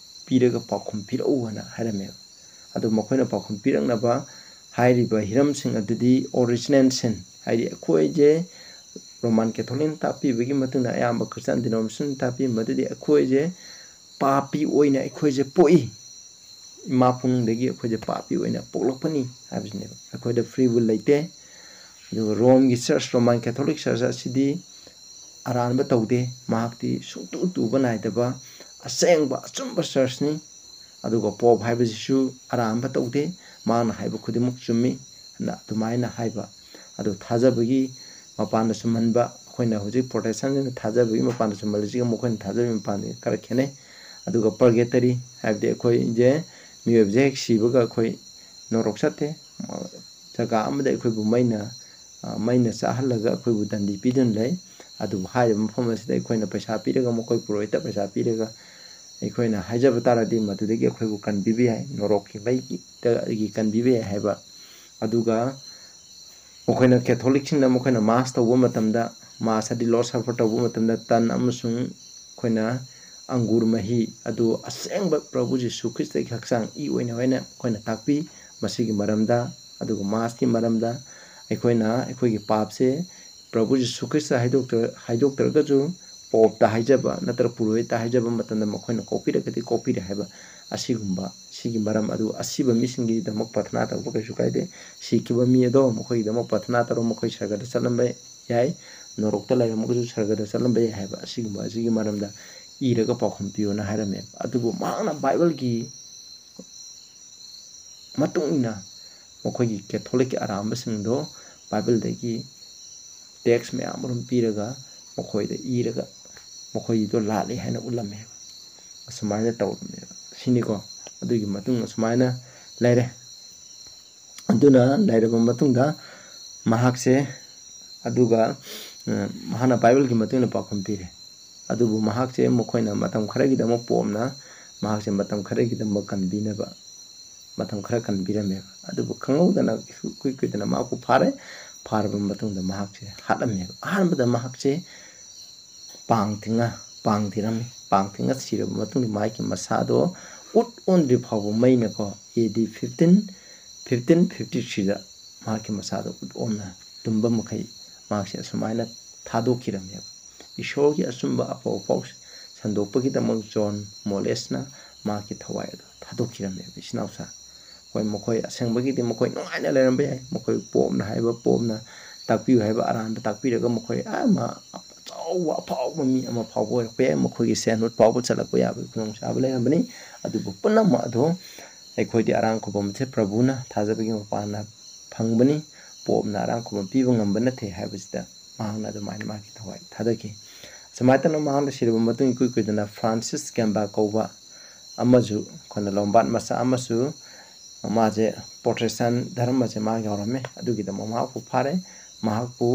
ꯄꯤꯔꯒ ꯄꯥꯎꯈꯨꯝ ꯄꯤꯔꯛꯎ ꯍꯥꯏꯅ ꯍꯥꯏꯔꯝꯃꯦꯕ꯫ ꯑꯗꯨ ꯃꯈꯣꯏꯅ ꯄꯥꯎꯈꯨꯝ ꯄꯤꯔꯛꯅꯕ ꯍꯥꯏꯔꯤꯕ ꯍꯤꯔꯝꯁꯤꯡ ꯑꯗꯨꯗꯤ ꯑꯣꯔꯤꯖꯤꯅꯦꯜ ꯁꯤꯟ, ꯍꯥꯏꯗꯤ ꯑꯩꯈꯣꯏꯁꯦ ꯔꯣꯃꯥꯟ ꯀꯦꯊꯣꯂꯤꯛꯅ ꯇꯥꯛꯄꯤꯕꯒꯤ ꯃꯇꯨꯡ ꯏꯟꯅ, ꯑꯌꯥꯝꯕ ꯈ꯭ꯔꯤꯁꯇꯥꯟ ꯗꯤꯅꯣꯃꯤꯅꯦꯁꯟ ꯇꯥꯛꯄꯤꯕ ꯑꯗꯨꯗꯤ ꯑꯩꯈꯣꯏꯁꯦ ꯄꯥꯄꯤ ꯑꯣꯏꯅ ꯑꯩꯈꯣꯏꯁꯦ ꯄꯣꯛꯏ, ꯏꯃꯥ ꯄꯨꯡꯗꯒꯤ ꯑꯩꯈꯣꯏꯁꯦ ꯄꯥꯄꯤ ꯑꯣꯏꯅ ꯄꯣꯛꯂꯛꯄꯅꯤ ꯍꯥꯏꯕꯁꯤꯅꯦꯕ꯫ ꯑꯩꯈꯣꯏꯗ ꯐ꯭ꯔꯤ ꯋꯤꯜ ꯂꯩꯇꯦ꯫ ꯑꯗꯨꯒ ꯔꯣꯝꯒꯤ ꯆꯔꯆ, ꯔꯣꯃꯥꯟ ꯀꯦꯊꯣꯂꯤꯛ ꯆꯔꯆ ꯑꯁꯤꯗꯤ ꯑꯔꯥꯟꯕ ꯇꯧꯗꯦ, ꯃꯍꯥꯛꯇꯤ ꯁꯨꯡꯇꯨ ꯇꯨꯕ ꯅꯥꯏꯗꯕ ꯑꯁꯦꯡꯕ ꯑꯆꯨꯝꯕ ꯆꯔꯆꯅꯤ꯫ ꯑꯗꯨꯒ ꯄꯣꯞ ꯍꯥꯏꯕꯁꯤꯁꯨ ꯑꯔꯥꯟꯕ ꯇꯧꯗꯦ, ꯃꯍꯥꯛꯅ ꯍꯥꯏꯕ ꯈꯨꯗꯤꯡꯃꯛ ꯆꯨꯝꯃꯤ ꯑꯅ ꯑꯗꯨꯃꯥꯏꯅ ꯍꯥꯏꯕ꯫ ꯑꯗꯨ ꯊꯥꯖꯕꯒꯤ ꯃꯄꯥꯟꯗ ꯆꯨꯝꯍꯟꯕ, ꯑꯩꯈꯣꯏꯅ ꯍꯧꯖꯤꯛ ꯄ꯭ꯔꯣꯇꯦꯁꯇꯦꯟꯁꯤꯡꯅ ꯊꯥꯖꯕꯒꯤ ꯃꯄꯥꯟꯗ ꯆꯨꯝꯍꯜꯂꯤꯁꯤꯒ ꯃꯈꯣꯏꯅ ꯊꯥꯖꯕꯒꯤ ꯃꯄꯥꯟꯗ ꯈꯔ ꯈꯦꯠꯅꯩ꯫ ꯑꯗꯨꯒ ꯄꯔꯒꯦꯇꯔꯤ ꯍꯥꯏꯕꯗꯤ ꯑꯩꯈꯣꯏꯁꯦ ꯃꯤꯑꯣꯏꯕꯁꯦ ꯍꯦꯛ ꯁꯤꯕꯒ ꯑꯩꯈꯣꯏ ꯅꯣꯔꯣꯛ ꯆꯠꯇꯦ, ꯖꯒꯥ ꯑꯃꯗ ꯑꯩꯈꯣꯏꯕꯨ ꯃꯩꯅ, ꯑ, ꯃꯩꯅ ꯆꯥꯍꯜꯂꯒ ꯑꯩꯈꯣꯏꯕꯨ ꯗꯟꯗꯤ ꯄꯤꯗꯨꯅ ꯂꯩ꯫ ꯑꯗꯨꯕꯨ ꯍꯥꯏꯔꯤꯕ ꯃꯐꯝ ꯑꯁꯤꯗ ꯑꯩꯈꯣꯏꯅ ꯄꯩꯁꯥ ꯄꯤꯔꯒ, ꯃꯈꯣꯏ ꯄꯨꯔꯣꯍꯤꯠꯇ ꯄꯩꯁꯥ ꯄꯤꯔꯒ ꯑꯩꯈꯣꯏꯅ ꯍꯥꯏꯖꯕ ꯇꯥꯔꯗꯤ ꯃꯗꯨꯗꯒꯤ ꯑꯩꯈꯣꯏꯕꯨ ꯀꯟꯕꯤꯕ ꯌꯥꯏ, ꯅꯣꯔꯣꯛꯀꯤ ꯃꯩꯗꯒꯤ ꯀꯟꯕꯤꯕ ꯌꯥꯏ ꯍꯥꯏꯕ꯫ ꯑꯗꯨꯒ ꯃꯈꯣꯏꯅ ꯀꯦꯊꯣꯂꯤꯛꯁꯤꯡꯅ ꯃꯈꯣꯏꯅ ꯃꯥꯁ ꯇꯧꯕ ꯃꯇꯝꯗ, ꯃꯥꯁ ꯍꯥꯏꯗꯤ ꯂꯣꯔꯗ ꯁꯄꯔ ꯇꯧꯕ ꯃꯇꯝꯗ ꯇꯟ ꯑꯃꯁꯨꯡ ꯑꯩꯈꯣꯏꯅ ꯑꯪꯒꯨꯔ ꯃꯍꯤ ꯑꯗꯨ ꯑꯁꯦꯡꯕ ꯄ꯭ꯔꯚꯨ ꯖꯤꯁꯨ ꯈ꯭ꯔꯤꯁꯇꯒꯤ ꯍꯛꯆꯥꯡ ꯏ ꯑꯣꯏꯅ ꯍꯥꯏꯅ ꯑꯩꯈꯣꯏꯅ ꯇꯥꯛꯄꯤ꯫ ꯃꯁꯤꯒꯤ ꯃꯔꯝꯗ, ꯑꯗꯨꯒ ꯃꯥꯁꯀꯤ ꯃꯔꯝꯗ ꯑꯩꯈꯣꯏꯅ ꯑꯩꯈꯣꯏꯒꯤ ꯄꯥꯞꯁꯦ ꯄ꯭ꯔꯚꯨ ꯖꯤꯁꯨ ꯈ꯭ꯔꯤꯁꯇ ꯍꯥꯏꯗꯣꯛꯇ-, ꯍꯥꯏꯗꯣꯛꯇ꯭ꯔꯒꯁꯨ ꯄꯣꯞꯇ ꯍꯥꯏꯖꯕ ꯅꯠꯇ꯭ꯔꯒ ꯄꯨꯔꯣꯍꯤꯠꯇ ꯍꯥꯏꯖꯕ ꯃꯇꯝꯗ ꯃꯈꯣꯏꯅ ꯀꯣꯛꯄꯤꯔꯒꯗꯤ ꯀꯣꯛꯄꯤꯔꯦ ꯍꯥꯏꯕ ꯑꯁꯤꯒꯨꯝꯕ, ꯁꯤꯒꯤ ꯃꯔꯝ ꯑꯗꯨ ꯑꯁꯤꯕ ꯃꯤꯁꯤꯡꯒꯤꯗꯃꯛ ꯄ꯭ꯔꯊꯅꯥ ꯇꯧꯕ ꯀꯩꯁꯨ ꯀꯥꯏꯗꯦ꯫ ꯁꯤꯈꯤꯕ ꯃꯤ ꯑꯗꯣ ꯃꯈꯣꯏꯒꯤꯗꯃꯛ ꯄ꯭ꯔꯊꯅꯥ ꯇꯧꯔꯣ, ꯃꯈꯣꯏ ꯁꯔꯒꯗ ꯆꯠꯂꯝꯕ ꯌꯥꯏ, ꯅꯣꯔꯣꯛꯇ ꯂꯩꯔꯝꯃꯒꯁꯨ ꯁꯔꯒꯗ ꯆꯠꯂꯝꯕ ꯌꯥꯏ ꯍꯥꯏꯕ ꯑꯁꯤꯒꯨꯝꯕ ꯑꯁꯤꯒꯤ ꯃꯔꯝꯗ ꯏꯔꯒ ꯄꯥꯎꯈꯨꯝ ꯄꯤꯌꯣꯅ ꯍꯥꯏꯔꯝꯃꯦ꯫ ꯑꯗꯨꯕꯨ ꯃꯍꯥꯛꯅ ꯕꯥꯏꯕꯜꯒꯤ ꯃꯇꯨꯡ ꯏꯟꯅ ꯃꯈꯣꯏꯒꯤ ꯀꯦꯊꯣꯂꯤꯛꯀꯤ ꯑꯔꯥꯝꯕꯁꯤꯡꯗꯣ ꯕꯥꯏꯕꯜꯗꯒꯤ ꯇꯦꯛꯁ ꯃꯌꯥꯝ ꯑꯃ ꯄꯤꯔꯒ ꯃꯈꯣꯏꯗ ꯏꯔꯒ ꯃꯈꯣꯏꯗꯣ ꯂꯥꯜꯂꯤ ꯍꯥꯏꯅ ꯎꯠꯂꯝꯃꯦꯕ꯫ ꯑꯁꯨꯃꯥꯏꯅ ꯇꯧꯔꯝꯃꯦꯕ ꯁꯤꯅꯤꯀꯣ꯫ ꯑꯗꯨꯒꯤ ꯃꯇꯨꯡ ꯑꯁꯨꯃꯥꯏꯅ ꯂꯩꯔꯦ꯫ ꯑꯗꯨꯅ ꯂꯩꯔꯕ ꯃꯇꯨꯡꯗ ꯃꯍꯥꯛꯁꯦ ꯑꯗꯨꯒ, ꯎꯝ, ꯃꯍꯥꯛꯅ ꯕꯥꯏꯕꯜꯒꯤ ꯃꯇꯨꯡ ꯏꯟꯅ ꯄꯥꯎꯈꯨꯝ ꯄꯤꯔꯦ꯫ ꯑꯗꯨꯕꯨ ꯃꯍꯥꯛꯁꯦ ꯃꯈꯣꯏꯅ ꯃꯇꯝ ꯈꯔꯒꯤꯗꯃꯛ ꯄꯣꯞꯅ ꯃꯍꯥꯛꯁꯦ ꯃꯇꯝ ꯈꯔꯒꯤꯗꯃꯛ ꯀꯟꯕꯤꯅꯕ ꯃꯇꯝ ꯈꯔ ꯀꯟꯕꯤꯔꯝꯃꯦꯕ꯫ ꯑꯗꯨꯕꯨ ꯈꯪꯍꯧꯗꯅ ꯏꯀꯨꯏ ꯀꯨꯏꯗꯅ ꯃꯍꯥꯛꯄꯨ ꯐꯥꯔꯦ꯫ ꯐꯥꯔꯕ ꯃꯇꯨꯡꯗ ꯃꯍꯥꯛꯁꯦ ꯍꯥꯠꯂꯝꯃꯦꯕ꯫ ꯑꯍꯥꯟꯕꯗ ꯃꯍꯥꯛꯁꯦ ꯄꯥꯡ ꯇꯤꯡꯉ ꯄꯥꯡ ꯊꯤꯔꯝꯃꯤ꯫ ꯄꯥꯡ ꯇꯤꯡꯉ ꯁꯤꯔꯕ ꯃꯇꯨꯡꯗ ꯃꯍꯥꯛꯀꯤ ꯃꯁꯥꯗꯣ ꯎꯠ ꯑꯣꯟꯗ꯭ꯔꯤ ꯐꯥꯎꯕ ꯃꯩꯅꯀꯣ, ꯑꯦ ꯗꯤ ꯐꯤꯐꯇꯤꯟ, ꯐꯤꯐꯇꯤꯟ ꯐꯤꯐꯇꯤ ꯊ꯭ꯔꯤꯗ ꯃꯍꯥꯛꯀꯤ ꯃꯁꯥꯗꯣ ꯎꯠ ꯑꯣꯟꯅ ꯇꯨꯝꯕ ꯃꯈꯩ ꯃꯍꯥꯛꯁꯦ ꯑꯁꯨꯃꯥꯏꯅ ꯊꯥꯗꯣꯛꯈꯤꯔꯝꯃꯦꯕ꯫ ꯏꯁꯣꯔꯒꯤ ꯑꯆꯨꯝꯕ ꯑꯐꯕ ꯄꯥꯎ ꯁꯟꯗꯣꯛꯄꯒꯤꯗꯃꯛ ꯖꯣꯟ ꯃꯣꯂꯦꯁꯅ ꯃꯍꯥꯛꯀꯤ ꯊꯋꯥꯏ ꯑꯗꯨ ꯊꯥꯗꯣꯛꯈꯤꯔꯝꯃꯦꯕ꯫ ꯏꯆꯤꯟ ꯏꯅꯥꯎꯁꯥ, ꯍꯣꯏ, ꯃꯈꯣꯏ ꯑꯁꯦꯡꯕꯒꯤꯗꯤ ꯃꯈꯣꯏ ꯅꯨꯡꯉꯥꯏꯅ ꯂꯩꯔꯝꯕ ꯌꯥꯏ꯫ ꯃꯈꯣꯏ ꯄꯣꯞꯅ ꯍꯥꯏꯕ, ꯄꯣꯞꯅ ꯇꯥꯛꯄꯤꯌꯨ ꯍꯥꯏꯕ ꯑꯔꯥꯟꯕ ꯇꯥꯛꯄꯤꯔꯒ ꯃꯈꯣꯏ ꯑꯥ ꯃ-, ꯑꯆꯧꯕ ꯑꯐꯥꯎꯕ ꯃꯤ ꯑꯃ ꯐꯥꯎꯕ ꯑꯣꯏꯔꯛꯄ ꯌꯥꯏ꯫ ꯃꯈꯣꯏꯒꯤ ꯁꯦꯟ ꯍꯨꯠ ꯐꯥꯎꯕ ꯆꯠꯂꯛꯄ ꯌꯥꯕꯒꯤ ꯈꯨꯗꯣꯡꯆꯥꯕ ꯂꯩꯔꯝꯕꯅꯤ꯫ ꯑꯗꯨꯕꯨ ꯄꯨꯝꯅꯃꯛ ꯑꯗꯨ ꯑꯩꯈꯣꯏꯗꯤ ꯑꯔꯥꯡ ꯈꯨꯕꯝꯁꯦ ꯄ꯭ꯔꯚꯨꯅ ꯊꯥꯖꯕꯒꯤ ꯃꯄꯥꯟꯅ ꯐꯪꯕꯅꯤ꯫ ꯄꯣꯞꯅ ꯑꯔꯥꯡ ꯈꯨꯕꯝ ꯄꯤꯕ ꯉꯝꯕ ꯅꯠꯇꯦ ꯍꯥꯏꯕꯁꯤꯗ ꯃꯍꯥꯛꯅ ꯑꯗꯨꯃꯥꯏꯅ ꯃꯥꯒꯤ ꯊꯋꯥꯏ ꯊꯥꯗꯈꯤ꯫ ꯁꯨꯃꯥꯏꯅ ꯇꯧꯅ ꯃꯍꯥꯛꯅ ꯁꯤꯔꯕ ꯃꯇꯨꯡ ꯏꯀꯨꯏ ꯀꯨꯏꯗꯅ ꯐ꯭ꯔꯥꯟꯁꯤꯁ ꯒꯦꯝꯕꯥ ꯀꯧꯕ ꯑꯃꯁꯨ ꯑꯩꯈꯣꯏꯅ ꯂꯣꯝꯕꯥꯠ ꯃꯆꯥ ꯑꯃꯁꯨ ꯃꯥꯁꯦ ꯄ꯭ꯔꯣꯇꯦꯁꯇꯥꯟ ꯙꯔꯃꯁꯦ ꯃꯥꯒꯤ ꯍꯧꯔꯝꯃꯦ꯫ ꯑꯗꯨꯒꯤꯗꯃꯛ ꯃꯍꯥꯛꯄꯨ ꯐꯥꯔꯦ꯫ ꯃꯍꯥꯛꯄꯨ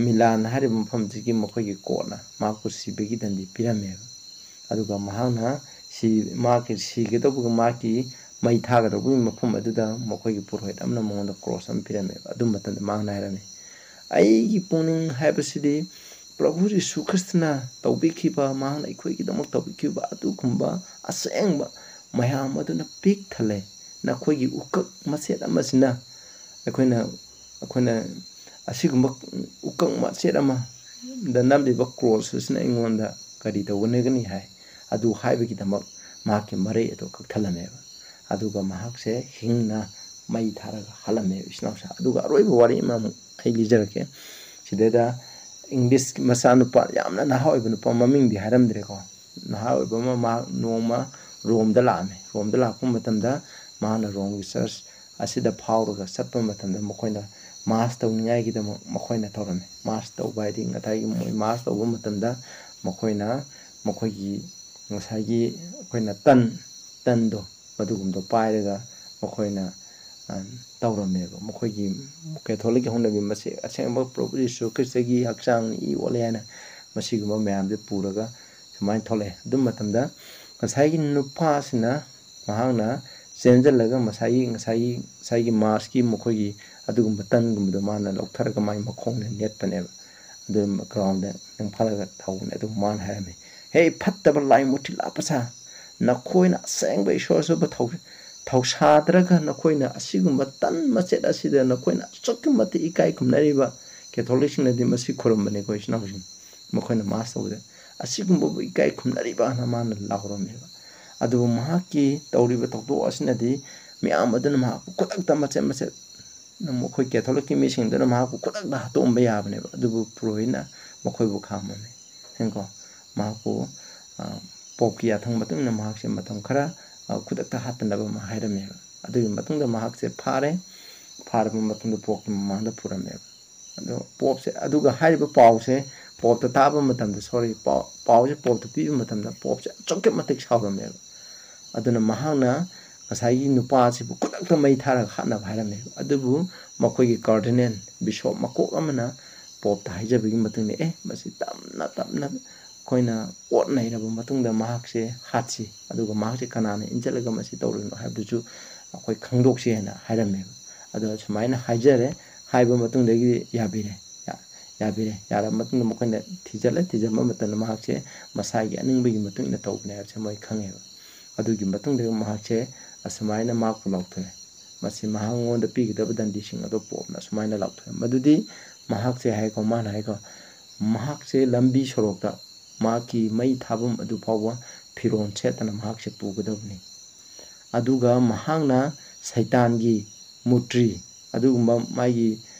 ꯃꯤꯂꯥꯟ ꯍꯥꯏꯔꯤꯕ ꯃꯐꯝꯁꯤꯒꯤ ꯃꯈꯣꯏꯒꯤ ꯀꯣꯔꯠꯅ ꯃꯍꯥꯛꯄꯨ ꯁꯤꯕꯒꯤ ꯗꯟꯗꯤ ꯄꯤꯔꯝꯃꯦꯕ꯫ ꯑꯗꯨꯒ ꯃꯍꯥꯛꯅ ꯁꯤ-, ꯃꯍꯥꯛꯀꯤ ꯁꯤꯒꯗꯧꯕꯒꯤ, ꯃꯍꯥꯛꯀꯤ ꯃꯩ ꯊꯥꯒꯗꯧꯕꯒꯤ ꯃꯐꯝ ꯑꯗꯨꯗ ꯃꯈꯣꯏꯒꯤ ꯄꯨꯔꯣꯍꯤꯠ ꯑꯃꯅ ꯃꯉꯣꯟꯗ ꯀ꯭ꯔꯣꯁ ꯑꯃ ꯄꯤꯔꯝꯃꯦꯕ꯫ ꯑꯗꯨ ꯃꯇꯝꯗ ꯃꯍꯥꯛꯅ ꯍꯥꯏꯔꯝꯃꯤ, "ꯑꯩꯒꯤ ꯄꯨꯛꯅꯤꯡ ꯍꯥꯏꯕꯁꯤꯗꯤ ꯄ꯭ꯔꯚꯨ ꯖꯤꯁꯨ ꯈ꯭ꯔꯤꯁꯇꯅ ꯇꯧꯕꯤꯈꯤꯕ, ꯃꯍꯥꯛꯅ ꯑꯩꯈꯣꯏꯒꯤꯗꯃꯛ ꯇꯧꯕꯤꯈꯤꯕ ꯑꯗꯨꯒꯨꯝꯕ ꯑꯁꯦꯡꯕ ꯃꯌꯥꯝ ꯑꯗꯨꯅ ꯄꯤꯛ ꯊꯜꯂꯦ꯫ ꯅꯈꯣꯏꯒꯤ ꯎꯀꯛ ꯃꯆꯦꯠ ꯑꯃꯁꯤꯅ ꯑꯩꯈꯣꯏꯅ, ꯑꯩꯈꯣꯏꯅ ꯑꯁꯤꯒꯨꯝꯕ ꯎꯀꯛ ꯃꯆꯦꯠ ꯑꯃ ꯗ ꯅꯝꯂꯤꯕ ꯀ꯭ꯔꯣꯁ ꯑꯁꯤꯅ ꯑꯩꯉꯣꯟꯗ ꯀꯔꯤ ꯇꯧꯒꯅꯤ ꯍꯥꯏ꯫ ꯑꯗꯨ ꯍꯥꯏꯕꯒꯤꯗꯃꯛ ꯃꯍꯥꯛꯀꯤ ꯃꯔꯩ ꯑꯗꯨ ꯀꯛꯊꯠꯂꯝꯃꯦꯕ꯫ ꯑꯗꯨꯒ ꯃꯍꯥꯛꯁꯦ ꯍꯤꯡꯅ ꯃꯩ ꯊꯥꯔꯒ ꯍꯥꯠꯂꯝꯃꯦꯕ ꯏꯆꯤꯟ ꯏꯅꯥꯎꯁꯦ꯫ ꯑꯗꯨꯒ ꯑꯔꯣꯏꯕ ꯋꯥꯔꯤ ꯑꯃꯃꯨꯛ ꯑꯩ ꯂꯤꯖꯔꯛꯀꯦ꯫ ꯁꯤꯗꯩꯗ ꯏꯪꯂꯤꯁ ꯃꯆꯥꯅꯨꯄꯥ, ꯌꯥꯝꯅ ꯅꯍꯥ ꯑꯣꯏꯕ ꯅꯨꯄꯥ, ꯃꯃꯤꯡꯗꯤ ꯍꯥꯏꯔꯝꯗ꯭ꯔꯦꯀꯣ, ꯅꯍꯥ ꯑꯣꯏꯕ ꯑꯃ, ꯃꯍꯥꯛ ꯅꯣꯡꯃ ꯔꯣꯝꯗ ꯂꯥꯛꯑꯝꯃꯦ꯫ ꯔꯣꯝꯗ ꯂꯥꯛꯄ ꯃꯇꯝꯗ ꯃꯍꯥꯛꯅ ꯔꯣꯝꯒꯤ ꯆꯔꯆ ꯑꯁꯤꯗ ꯐꯥꯎꯔꯒ ꯆꯠꯄ ꯃꯇꯝꯗ ꯃꯈꯣꯏꯅ ꯃꯥꯁ ꯇꯧꯅꯤꯡꯉꯥꯏꯒꯤꯗꯃꯛ ꯃꯈꯣꯏꯅ ꯇꯧꯔꯝꯃꯤ꯫ ꯃꯥꯁ ꯇꯧꯕ ꯍꯥꯏꯗꯤ ꯉꯁꯥꯏꯒꯤ ꯃꯣꯏ ꯃꯥꯁ ꯇꯧꯕ ꯃꯇꯝꯗ ꯃꯈꯣꯏꯅ ꯃꯈꯣꯏꯒꯤ ꯉꯁꯥꯏꯒꯤ ꯑꯩꯈꯣꯏꯅ ꯇꯟ, ꯇꯟꯗꯣ, ꯃꯗꯨꯒꯨꯝꯕꯗꯣ ꯄꯥꯏꯔꯒ ꯃꯈꯣꯏꯅ, ꯑ, ꯇꯧꯔꯝꯃꯦꯕ꯫ ꯃꯈꯣꯏꯒꯤ ꯀꯦꯊꯣꯂꯤꯛꯀꯤ ꯍꯧꯅꯕꯤ ꯃꯁꯤ ꯑꯁꯦꯡꯕ ꯄ꯭ꯔꯚꯨ ꯌꯤꯁꯨ ꯈ꯭ꯔꯤꯁꯇꯒꯤ ꯍꯛꯆꯥꯡꯅꯤ, ꯏ ꯑꯣꯜꯂꯦ ꯍꯥꯏꯅ ꯃꯁꯤꯒꯨꯝꯕ ꯃꯌꯥꯝꯁꯦ ꯄꯨꯔꯒ ꯁꯨꯃꯥꯏꯅ ꯊꯣꯛꯂꯛꯑꯦ꯫ ꯑꯗꯨ ꯃꯇꯝꯗ ꯉꯁꯥꯏꯒꯤ ꯅꯨꯄꯥꯁꯤꯅ ꯃꯍꯥꯛꯅ ꯆꯦꯟꯁꯤꯜꯂꯒ ꯉꯁꯥꯏꯒꯤ, ꯉꯁꯥꯏꯒꯤ, ꯉꯁꯥꯏꯒꯤ ꯃꯥꯁꯀꯤ ꯃꯈꯣꯏꯒꯤ ꯑꯗꯨꯒꯨꯝꯕ ꯇꯟꯒꯨꯝꯕꯗꯣ ꯃꯥꯅ ꯂꯧꯊꯔꯒ ꯃꯥꯒꯤ ꯃꯈꯣꯡꯅ ꯅꯦꯠꯄꯅꯦꯕ꯫ ꯑꯗꯨ ꯒ꯭ꯔꯥꯎꯟꯗ ꯅꯝꯈꯠꯂꯒ ꯇꯧꯕꯅꯦ꯫ ꯑꯗꯨ ꯃꯥꯅ ꯍꯥꯏꯔꯝꯃꯤ, "ꯍꯦ ꯐꯠꯇꯕ ꯂꯥꯏ ꯃꯨꯔꯇꯤ ꯂꯥꯠꯄ ꯁꯥ, ꯅꯈꯣꯏꯅ ꯑꯁꯦꯡꯕ ꯏꯁꯣꯔꯁꯤꯕꯨ ꯊꯧ-, ꯊꯧꯁꯥꯗ꯭ꯔꯒ ꯅꯈꯣꯏꯅ ꯑꯁꯤꯒꯨꯝꯕ ꯇꯟ ꯃꯆꯦꯠ ꯑꯁꯤꯗ ꯅꯈꯣꯏꯅ ꯑꯁꯨꯛꯀꯤ ꯃꯇꯤꯛ ꯏꯀꯥꯏ ꯈꯨꯝꯅꯔꯤꯕ", ꯀꯦꯊꯣꯂꯤꯛꯁꯤꯡꯅꯗꯤ ꯃꯁꯤ ꯈꯨꯔꯨꯝꯕꯅꯤꯀꯣ ꯏꯆꯤꯟ ꯏꯅꯥꯎꯁꯤꯡ, ꯃꯈꯣꯏꯅ ꯃꯥꯁ ꯇꯧꯕꯗ, "ꯑꯁꯤꯒꯨꯝꯕꯕꯨ ꯏꯀꯥꯏ ꯈꯨꯝꯅꯔꯤꯕ?" ꯑꯅ ꯃꯥꯅ ꯂꯥꯎꯔꯝꯃꯦꯕ꯫ ꯑꯗꯨꯕꯨ ꯃꯍꯥꯛꯀꯤ ꯇꯧꯔꯤꯕ ꯊꯧꯗꯣꯛ ꯑꯁꯤꯅꯗꯤ ꯃꯤꯌꯥꯝ ꯑꯗꯨꯅ ꯃꯍꯥꯛꯄꯨ ꯈꯨꯗꯛꯇ ꯃꯆꯦꯠ ꯃꯆꯦꯠ, ꯃꯈꯣꯏ ꯀꯦꯊꯣꯂꯤꯛꯀꯤ ꯃꯤꯁꯤꯡꯗꯨꯅ ꯃꯍꯥꯛꯄꯨ ꯈꯨꯗꯛꯇ ꯍꯥꯠꯇꯣꯛꯑꯝꯕ ꯌꯥꯕꯅꯦꯕ꯫ ꯑꯗꯨꯕꯨ ꯄꯨꯔꯣꯍꯤꯠꯅ ꯃꯈꯣꯏꯕꯨ ꯈꯥꯝꯃꯝꯃꯦ꯫ ꯌꯦꯡꯉꯨꯀꯣ, ꯃꯍꯥꯛꯄꯨ, ꯑ, ꯄꯣꯞꯀꯤ ꯌꯥꯊꯪ ꯃꯇꯨꯡ ꯏꯟꯅ ꯃꯍꯥꯛꯁꯦ ꯃꯇꯝ ꯈꯔ, ꯑ, ꯈꯨꯗꯛꯇ ꯍꯥꯠꯇꯅꯕ ꯑꯃ ꯍꯥꯏꯔꯝꯃꯦꯕ꯫ ꯑꯗꯨꯒꯤ ꯃꯇꯨꯡꯗ ꯃꯍꯥꯛꯁꯦ ꯐꯥꯔꯦ꯫ ꯐꯥꯔꯕ ꯃꯇꯨꯡꯗ ꯄꯣꯞꯀꯤ ꯃꯃꯥꯡꯗ ꯄꯨꯔꯝꯃꯦꯕ꯫ ꯑꯗꯣ ꯄꯣꯞꯁꯦ, ꯑꯗꯨꯒ ꯍꯥꯏꯔꯤꯕ ꯄꯥꯎꯁꯦ ꯄꯣꯞꯇ ꯇꯥꯕ ꯃꯇꯝꯗ, ꯁꯣꯔꯤ, ꯄꯥꯎ, ꯄꯥꯎꯁꯦ ꯄꯣꯞꯇ ꯄꯤꯕ ꯃꯇꯝꯗ ꯄꯣꯞꯁꯦ ꯑꯁꯨꯛꯀꯤ ꯃꯇꯤꯛ ꯁꯥꯎꯔꯝꯃꯦꯕ꯫ ꯑꯗꯨꯅ ꯃꯍꯥꯛꯅ ꯉꯁꯥꯏꯒꯤ ꯅꯨꯄꯥꯁꯤꯕꯨ ꯈꯨꯗꯛꯇ ꯃꯩ ꯊꯥꯔꯒ ꯍꯥꯠꯅꯕ ꯍꯥꯏꯔꯝꯃꯦꯕ꯫ ꯑꯗꯨꯕꯨ ꯃꯈꯣꯏꯒꯤ ꯀꯥꯔꯗꯤꯅꯦꯜ, ꯕꯤꯁꯣꯞ ꯃꯀꯣꯛ ꯑꯃꯅ ꯄꯣꯞꯇ ꯍꯥꯏꯖꯕꯒꯤ ꯃꯇꯨꯡ ꯏꯟꯅ, "ꯑꯦ, ꯃꯁꯤ ꯇꯞꯅ ꯇꯞꯅ ꯑꯩꯈꯣꯏꯅ ꯑꯣꯠ ꯅꯩꯔꯕ ꯃꯇꯨꯡꯗ ꯃꯍꯥꯛꯁꯦ ꯍꯥꯠꯁꯤ, ꯑꯗꯨꯒ ꯃꯍꯥꯛꯁꯦ ꯀꯅꯥꯅ ꯏꯟꯁꯤꯜꯂꯒ ꯃꯁꯤ ꯇꯧꯔꯤꯅꯣ ꯍꯥꯏꯕꯗꯨꯁꯨ ꯑꯩꯈꯣꯏ ꯈꯪꯗꯣꯛꯁꯤ" ꯍꯥꯏꯅ ꯍꯥꯏꯔꯝꯃꯦꯕ꯫ ꯑꯗꯣ ꯁꯨꯃꯥꯏꯅ ꯍꯥꯏꯖꯔꯦ, ꯍꯥꯏꯕ ꯃꯇꯨꯡꯗꯒꯤꯗꯤ ꯌꯥꯕꯤꯔꯦ꯫ ꯌꯥ-, ꯌꯥꯕꯤꯔꯦ꯫ ꯌꯥꯔꯕ ꯃꯇꯨꯡꯗ ꯃꯈꯣꯏꯅ ꯊꯤꯖꯤꯜꯂꯦ꯫ ꯊꯤꯖꯤꯟꯕ ꯃꯇꯝꯗ ꯃꯍꯥꯛꯁꯦ ꯃꯁꯥꯒꯤ ꯑꯅꯤꯡꯕꯒꯤ ꯃꯇꯨꯡ ꯏꯟꯅ ꯇꯧꯕꯅꯦ ꯍꯥꯏꯕꯁꯦ ꯃꯣꯏ ꯈꯪꯉꯦꯕ꯫ ꯑꯗꯨꯒꯤ ꯃꯇꯨꯡꯗ ꯃꯍꯥꯛꯁꯦ ꯑꯁꯨꯃꯥꯏꯅ ꯃꯍꯥꯛꯄꯨ ꯂꯥꯎꯊꯣꯛꯑꯦ꯫ ꯃꯁꯤ ꯃꯍꯥꯛꯉꯣꯟꯗ ꯄꯤꯒꯗꯕ ꯗꯟꯗꯤꯁꯤꯡ ꯑꯗꯣ ꯄꯣꯞꯅ ꯑꯁꯨꯃꯥꯏꯅ ꯂꯥꯎꯊꯣꯛꯑꯦ꯫ ꯃꯗꯨꯗꯤ ꯃꯍꯥꯛꯁꯦ ꯍꯥꯏꯀꯣ, ꯃꯥꯅ ꯍꯥꯏꯀꯣ, ꯃꯍꯥꯛꯁꯦ ꯂꯝꯕꯤ ꯁꯣꯔꯣꯛꯇ ꯃꯍꯥꯛꯀꯤ ꯃꯩ ꯊꯥꯐꯝ ꯑꯗꯨ ꯐꯥꯎꯕ ꯐꯤꯔꯣꯜ ꯁꯦꯠꯇꯅ ꯃꯍꯥꯛꯁꯦ ꯄꯨꯒꯗꯕꯅꯤ꯫ ꯑꯗꯨꯒ ꯃꯍꯥꯛꯅ ꯁꯩꯇꯥꯟꯒꯤ ꯃꯨꯔꯇ꯭ꯔꯤ, ꯑꯗꯨꯒꯨꯝꯕ ꯃꯥꯒꯤ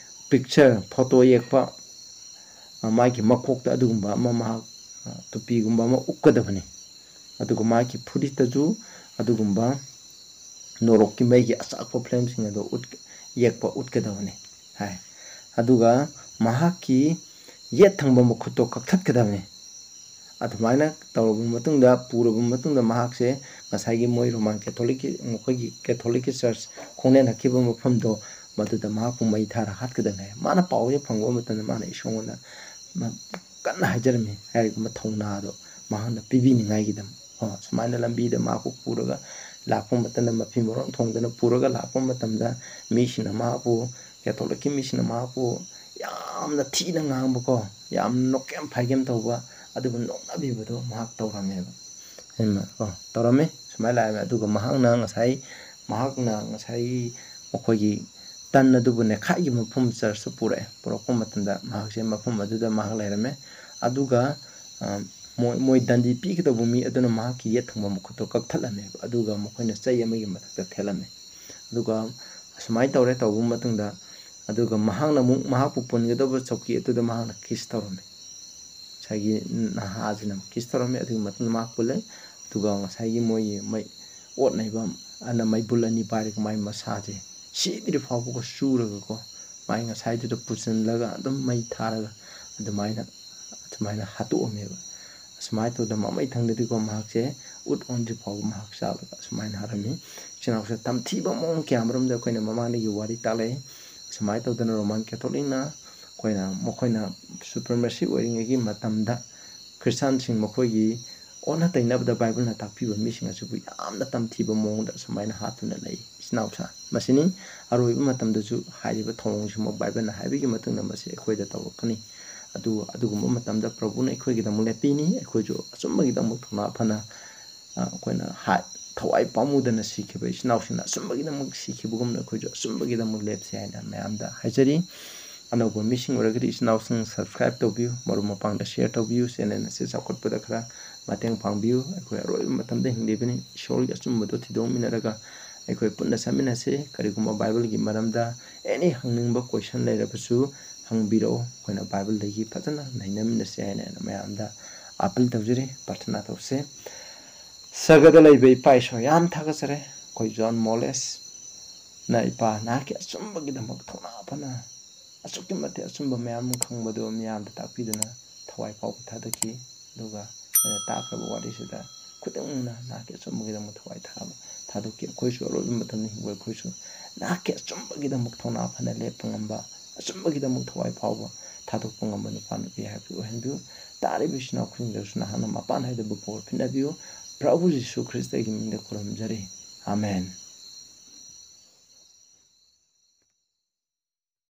picture, photo ꯌꯦꯛꯄ, ꯑ, ꯃꯥꯒꯤ ꯃꯀꯣꯛꯇ ꯑꯗꯨꯒꯨꯝꯕ ꯑꯃ ꯃꯍꯥꯛ, ꯑ, ꯇꯨꯄꯤꯒꯨꯝꯕ ꯑꯃ ꯎꯞꯀꯗꯕꯅꯤ꯫ ꯑꯗꯨꯒ ꯃꯍꯥꯛꯀꯤ ꯐꯨꯔꯤꯠꯇꯁꯨ ꯑꯗꯨꯒꯨꯝꯕ ꯅꯣꯔꯣꯛꯀꯤ ꯃꯩꯒꯤ ꯑꯆꯥꯛꯄ flameꯁꯤꯡ ꯑꯗꯨ ꯎꯠ-, ꯌꯦꯛꯄ ꯎꯠꯀꯗꯕꯅꯤ ꯍꯥꯏ꯫ ꯑꯗꯨꯒ ꯃꯍꯥꯛꯀꯤ ꯌꯦꯠ ꯊꯪꯕ ꯃꯈꯨꯠꯇꯣ ꯀꯛꯊꯠꯀꯗꯕꯅꯤ꯫ ꯑꯗꯨꯃꯥꯏꯅ ꯇꯧꯔꯕ ꯃꯇꯨꯡꯗ, ꯄꯨꯔꯕ ꯃꯇꯨꯡꯗ, ꯃꯍꯥꯛꯁꯦ ꯉꯁꯥꯏꯒꯤ ꯃꯣꯏ ꯔꯣꯃꯥꯟ ꯀꯦꯊꯣꯂꯤꯛꯀꯤ, ꯃꯈꯣꯏꯒꯤ ꯀꯦꯊꯣꯂꯤꯛꯀꯤ ꯆꯔꯆ ꯈꯣꯡꯅꯦꯟ ꯍꯛꯈꯤꯕ ꯃꯐꯝꯗꯣ, ꯃꯗꯨꯗ ꯃꯍꯥꯛꯄꯨ ꯃꯩ ꯊꯥꯔ ꯍꯥꯠꯀꯗꯕꯅꯤ ꯍꯥꯏ꯫ ꯃꯥꯅ ꯄꯥꯎꯁꯦ ꯐꯪꯕ ꯃꯇꯝꯗ ꯃꯥꯅ ꯏꯁꯣꯔꯉꯣꯟꯗ ꯃ-, ꯀꯟꯅ ꯍꯥꯏꯖꯔꯝꯃꯤ, ꯍꯥꯏꯔꯤꯕ ꯊꯧꯅꯥꯗꯣ ꯃꯍꯥꯛꯅ ꯄꯤꯕꯤꯅꯤꯡꯉꯥꯏꯒꯤꯗꯃꯛ꯫ ꯑꯣ, ꯁꯨꯃꯥꯏꯅ ꯂꯝꯕꯤꯗ ꯃꯍꯥꯛꯄꯨ ꯄꯨꯔꯒ ꯂꯥꯛꯄ ꯃꯇꯝꯗ, ꯃꯐꯤ ꯃꯔꯣꯟ ꯊꯣꯡꯗꯅ ꯄꯨꯔꯒ ꯂꯥꯛꯄ ꯃꯇꯝꯗ, ꯃꯤꯁꯤꯡꯅ ꯃꯍꯥꯛꯄꯨ, ꯀꯦꯊꯣꯂꯤꯛꯀꯤ ꯃꯤꯁꯤꯡꯅ ꯃꯍꯥꯛꯄꯨ ꯌꯥꯝꯅ ꯊꯤꯅ ꯉꯥꯡꯕꯀꯣ, ꯌꯥꯝꯅ ꯅꯣꯛꯀꯦꯝ ꯐꯥꯏꯒꯦꯝ ꯇꯧꯕ, ꯑꯗꯨꯒ ꯅꯣꯛꯅꯕꯤꯕꯗꯣ ꯃꯍꯥꯛ ꯇꯧꯔꯝꯃꯦꯕ꯫ ꯍꯩꯃ, ꯀꯣ, ꯇꯧꯔꯝꯃꯤ, ꯁꯨꯃꯥꯏꯅ ꯂꯥꯛꯑꯝꯃꯦ꯫ ꯑꯗꯨꯒ ꯃꯍꯥꯛꯅ ꯉꯁꯥꯏ, ꯃꯍꯥꯛꯅ ꯉꯁꯥꯏ ꯃꯈꯣꯏꯒꯤ ꯇꯟ ꯑꯗꯨꯕꯨ ꯅꯦꯈꯥꯏꯒꯤ ꯃꯐꯝ ꯆꯔꯆꯇ ꯄꯨꯔꯛꯑꯦ꯫ ꯄꯨꯔꯛꯄ ꯃꯇꯝꯗ ꯃꯍꯥꯛꯁꯦ ꯃꯐꯝ ꯑꯗꯨꯗ ꯃꯍꯥꯛ ꯂꯩꯔꯝꯃꯦ꯫ ꯑꯗꯨꯒ, ꯑ, ꯃꯣꯏ, ꯃꯣꯏ ꯗꯟꯗꯤ ꯄꯤꯒꯗꯧꯕ ꯃꯤ ꯑꯗꯨꯅ ꯃꯍꯥꯛꯀꯤ ꯌꯦꯠ ꯊꯪꯕ ꯃꯈꯨꯠꯇꯣ ꯀꯛꯊꯠꯂꯝꯃꯦꯕ꯫ ꯑꯗꯨꯒ ꯃꯈꯣꯏꯅ ꯆꯩ ꯑꯃꯒꯤ ꯃꯊꯛꯇ ꯊꯦꯠꯂꯝꯃꯦ꯫ ꯑꯗꯨꯒ ꯑꯁꯨꯃꯥꯏꯅ ꯇꯧꯔꯦ꯫ ꯇꯧꯕ ꯃꯇꯨꯡꯗ, ꯑꯗꯨꯒ ꯃꯍꯥꯛꯅ ꯑꯃꯨꯛ ꯃꯍꯥꯛꯄꯨ ꯄꯨꯟꯒꯗꯧꯕ ꯆꯧꯀꯤ ꯑꯗꯨꯗ ꯃꯍꯥꯛꯅ kiss ꯇꯧꯔꯝꯃꯦ꯫ ꯉꯁꯥꯏꯒꯤ ꯅꯍꯥꯁꯤꯅ kiss ꯇꯧꯔꯝꯃꯦ꯫ ꯑꯗꯨꯒꯤ ꯃꯇꯨꯡꯗ ꯃꯍꯥꯛ ꯄꯨꯜꯂꯦ꯫ ꯑꯗꯨꯒ ꯉꯁꯥꯏꯒꯤ ꯃꯣꯏꯒꯤ ꯃꯩ, ꯑꯣꯠ ꯅꯩꯕ ꯑꯅ ꯃꯩꯕꯨꯜ ꯑꯅꯤ ꯄꯥꯏꯔꯒ ꯃꯥꯏ ꯃꯁꯥꯁꯦ ꯁꯤꯗ꯭ꯔꯤ ꯐꯥꯎꯕꯒ ꯆꯨꯔꯒꯀꯣ, ꯃꯥꯏ ꯉꯁꯥꯏꯗꯨꯗ ꯄꯨꯁꯤꯜꯂꯒ ꯑꯗꯨꯝ ꯃꯩ ꯊꯥꯔꯒ ꯑꯗꯨꯃꯥꯏꯅ, ꯑꯗꯨꯃꯥꯏꯅ ꯍꯥꯠꯇꯣꯛꯑꯝꯃꯦꯕ꯫ ꯑꯁꯨꯃꯥꯏꯅ ꯇꯧꯗꯅ ꯃꯃꯩ ꯊꯪꯗꯗꯤꯀꯣ ꯃꯍꯥꯛꯁꯦ ꯎꯠ ꯑꯣꯟꯗ꯭ꯔꯤ ꯐꯥꯎꯕ ꯃꯍꯥꯛ ꯆꯥꯕꯗ ꯑꯁꯨꯃꯥꯏꯅ ꯍꯥꯠꯂꯝꯃꯤ꯫ ꯏꯆꯤꯟ ꯏꯅꯥꯎꯁꯦ ꯇꯝꯊꯤꯕ ꯃꯑꯣꯡ ꯀꯌꯥ ꯑꯃꯔꯣꯝꯗ ꯑꯩꯈꯣꯏꯅ ꯃꯃꯥꯡꯗꯒꯤ ꯋꯥꯔꯤ ꯇꯥꯛꯂꯛꯏ꯫ ꯑꯁꯨꯃꯥꯏꯅ ꯇꯧꯗꯅ ꯔꯣꯃꯥꯟ ꯀꯦꯊꯣꯂꯤꯛꯅ ꯑꯩꯈꯣꯏꯅ, ꯃꯈꯣꯏꯅ supremacy ꯑꯣꯏꯔꯤꯉꯩꯒꯤ ꯃꯇꯝꯗ ꯈ꯭ꯔꯤꯁꯇꯥꯟꯁꯤꯡ ꯃꯈꯣꯏꯒꯤ ꯑꯣꯟꯅ ꯇꯩꯅꯕꯗ ꯕꯥꯏꯕꯜꯅ ꯇꯥꯛꯄꯤꯕ ꯃꯤꯁꯤꯡ ꯑꯁꯤꯕꯨ ꯌꯥꯝꯅ ꯇꯝꯊꯤꯕ ꯃꯑꯣꯡꯗ ꯑꯁꯨꯃꯥꯏꯅ ꯍꯥꯠꯇꯨꯅ ꯂꯩ꯫ ꯏꯆꯤꯟ ꯏꯅꯥꯎꯁꯥ, ꯃꯁꯤꯅꯤ ꯑꯔꯣꯏꯕ ꯃꯇꯝꯗꯁꯨ ꯍꯥꯏꯔꯤꯕ ꯊꯧꯑꯣꯡꯁꯤꯃꯛ ꯕꯥꯏꯕꯜꯅ ꯍꯥꯏꯕꯒꯤ ꯃꯇꯨꯡ ꯏꯟꯅ ꯃꯁꯤ ꯑꯩꯈꯣꯏꯗ ꯇꯧꯔꯛꯀꯅꯤ꯫ ꯑꯗꯨ, ꯑꯗꯨꯒꯨꯝꯕ ꯃꯇꯝꯗ ꯄ꯭ꯔꯚꯨꯅ ꯑꯩꯈꯣꯏꯒꯤꯗꯃꯛ ꯂꯦꯞꯄꯤꯅꯤ꯫ ꯑꯩꯈꯣꯏꯁꯨ ꯑꯆꯨꯝꯕꯒꯤꯗꯃꯛ ꯊꯧꯅꯥ ꯐꯅ, ꯑ, ꯑꯩꯈꯣꯏꯅ ꯍꯥ-, ꯊꯋꯥꯏ ꯄꯥꯝꯃꯨꯗꯅ ꯁꯤꯈꯤꯕ ꯏꯆꯤꯟ ꯏꯅꯥꯎꯁꯤꯡꯅ ꯑꯆꯨꯝꯕꯒꯤꯗꯃꯛ ꯁꯤꯈꯤꯕꯒꯨꯝꯅ ꯑꯩꯈꯣꯏꯁꯨ ꯑꯆꯨꯝꯕꯒꯤꯗꯃꯛ ꯂꯦꯞꯁꯤ ꯍꯥꯏꯅ ꯃꯌꯥꯝꯗ ꯍꯥꯏꯖꯔꯤ꯫ ꯑꯅꯧꯕ ꯃꯤꯁꯤꯡ ꯑꯣꯏꯔꯒꯗꯤ ꯏꯆꯤꯟ ꯏꯅꯥꯎꯁꯤꯡ subscribe ꯇꯧꯕꯤꯌꯨ, ꯃꯔꯨꯞ ꯃꯄꯥꯡꯗ share ꯇꯧꯕꯤꯌꯨ, channel ꯑꯁꯤ ꯆꯥꯎꯈꯠꯄꯗ ꯈꯔ ꯃꯇꯦꯡ ꯄꯥꯡꯕꯤꯌꯨ꯫ ꯑꯩꯈꯣꯏ ꯑꯔꯣꯏꯕ ꯃꯇꯝꯗ ꯍꯤꯡꯂꯤꯕꯅꯤ, ꯏꯁꯣꯔꯒꯤ ꯑꯆꯨꯝꯕꯗꯨ ꯊꯤꯗꯣꯛꯃꯤꯟꯅꯔꯒ ꯑꯩꯈꯣꯏ ꯄꯨꯟꯅ ꯆꯠꯃꯤꯟꯅꯁꯤ꯫ ꯀꯔꯤꯒꯨꯝꯕ Bible ꯒꯤ ꯃꯔꯝꯗ any ꯍꯪꯅꯤꯡꯕ question ꯂꯩꯔꯕꯁꯨ ꯍꯪꯕꯤꯔꯛꯑꯣ, ꯑꯩꯈꯣꯏꯅ Bible ꯗꯒꯤ ꯐꯖꯅ ꯅꯩꯅꯃꯤꯟꯅꯁꯤ ꯍꯥꯏꯅ ꯑꯩꯅ ꯃꯌꯥꯝꯗ appeal ꯇꯧꯖꯔꯤ꯫ ꯄ꯭ꯔꯥꯊꯅꯥ ꯇꯧꯁꯦ꯫ ꯁꯔꯒꯗ ꯂꯩꯕ ꯏꯄꯥ ꯏꯁꯣꯔ, ꯌꯥꯝ ꯊꯥꯒꯠꯆꯔꯦ꯫ ꯑꯩꯈꯣꯏ ꯖꯣꯟ ꯃꯣꯂꯦꯁꯅ ꯏꯄꯥ ꯅꯍꯥꯛꯀꯤ ꯑꯆꯨꯝꯕꯒꯤꯗꯃꯛ ꯊꯧꯅꯥ ꯐꯅ ꯑꯁꯨꯛꯀꯤ ꯃꯇꯤꯛ ꯑꯆꯨꯝꯕ ꯃꯌꯥꯝ ꯑꯃ ꯈꯪꯕꯗꯨ ꯃꯤꯌꯥꯝꯗ ꯇꯥꯛꯄꯤꯗꯨꯅ ꯊꯋꯥꯏ ꯐꯥꯎꯕ ꯊꯥꯗꯈꯤ꯫ ꯑꯗꯨꯒ ꯑꯩꯅ ꯇꯥꯈ꯭ꯔꯕ ꯋꯥꯔꯤꯁꯤꯗ ꯈꯨꯗꯤꯡꯃꯛꯅ ꯅꯍꯥꯛꯀꯤ ꯑꯆꯨꯝꯕꯒꯤꯗꯃꯛ ꯊꯋꯥꯏ ꯊꯥꯕ ꯊꯥꯗꯣꯛꯈꯤ꯫ ꯑꯩꯈꯣꯏꯁꯨ ꯑꯔꯣꯏꯕ ꯃꯇꯝꯗ ꯍꯤꯡꯕ ꯑꯩꯈꯣꯏꯁꯨ ꯅꯍꯥꯛꯀꯤ ꯑꯆꯨꯝꯕꯒꯤꯗꯃꯛ ꯊꯧꯅꯥ ꯐꯅ ꯂꯦꯞꯄ ꯉꯝꯕ, ꯑꯆꯨꯝꯕꯒꯤꯗꯃꯛ ꯊꯋꯥꯏ ꯐꯥꯎꯕ ꯊꯥꯗꯣꯛꯄ ꯉꯝꯕ ꯅꯨꯄꯥ ꯅꯨꯄꯤ ꯍꯥꯏꯕꯗꯨ ꯑꯣꯏꯍꯟꯕꯤꯌꯨ꯫ ꯇꯥꯔꯤꯕ ꯏꯆꯤꯟ ꯏꯅꯥꯎ ꯈꯨꯗꯤꯡꯗꯁꯨ ꯅꯍꯥꯛꯅ ꯃꯄꯥꯟ ꯅꯥꯏꯗꯕ ꯕꯣꯔ ꯄꯤꯅꯕꯤꯌꯨ꯫ ꯄ꯭ꯔꯚꯨ ꯖꯤꯁꯨ ꯈ꯭ꯔꯤꯁꯇꯒꯤ ꯃꯤꯡꯗ ꯈꯨꯔꯨꯝꯖꯔꯤ꯫ ꯑꯥꯃꯦꯟ꯫